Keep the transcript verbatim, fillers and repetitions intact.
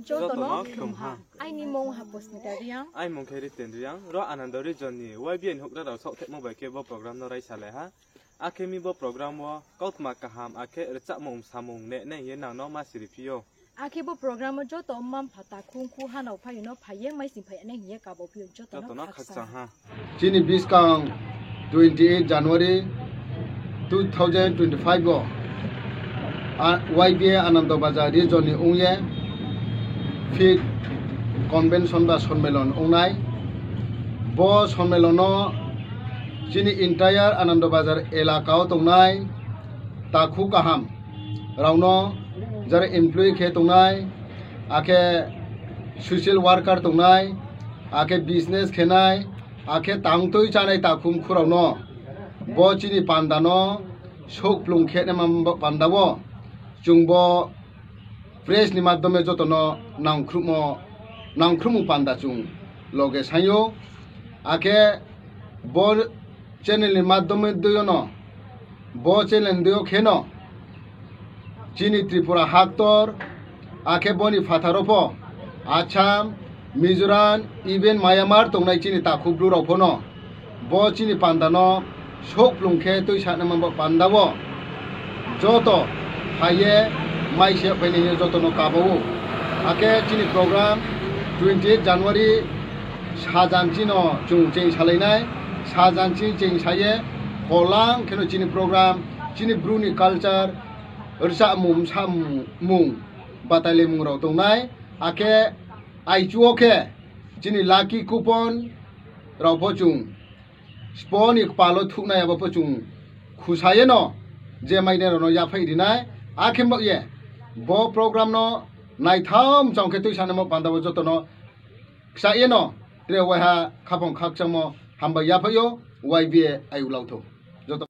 Joto no khlum ha. Aini mung ha Posmita Reang. Aini mung khe Riten Reang. Ro Anando region ni Y B A ni houhgra rao saohthaihmo bai khe bo program no raisalai ha. Akhe mi bo program wo kautma kaham akhe rchamung samung ne nai hing ye nang no ma siri phi ou. Akhe bo program wo joto mma mpha takhu khu hanao phai no phai ye maising phai nai hing ye kabo phi ou joto no khakchang ha. Chini buskang twenty eight January two thousand twenty five wo, a, Y B A Anando Bazar region ni ong ye fifth convention ba sonmelon ong nai. Bo sonmelon no chini entire Anando Bazar elaka wo tongnai takhu kaham rao no, jara employee khe tongnai, akhe social worker tongnai, akhe business khe nai, akhe tangtui chánai takhu mkhu rao no bo chini panda no souhplung khe naima panda wo chung bo press ni madhyome joto no nangkhruhmo, nangkhruhmo panda chung loge saing ou. Akhe bo channel ni madhyome dei yo no, bo channel dei yo khe no chini Tripura haktor, akhe bo ni phathar wo pho Assam, Mizoram, even Myanmar tongnai chini takhu Bru rao pho no bo chini panda no souhplung khe tuisa naima bo panda wo joto phai ye maise phai nai hing ye joto no kabo ou. Akhe chini program twenty eight January sajan chini no chung cheng salai nai, sajan chini cheng sa ye, holang khe no chini program, chini Bru ni culture, rchamung, msamung, batailaimung rao tongnai, akhe aichu wo khe chini lucky coupon rao pho chung spo ni kpal wo thuhnai abo pho chung khusa ye no je mainai rao no yaphaih ri nai, akhe baoh ye bo program no naithao mchang khe tuisa naima panda wo joto no kchah ye no tre waiha khaphang khakchangmo hambai yaphaih ou, Y B A ayuh lau thou.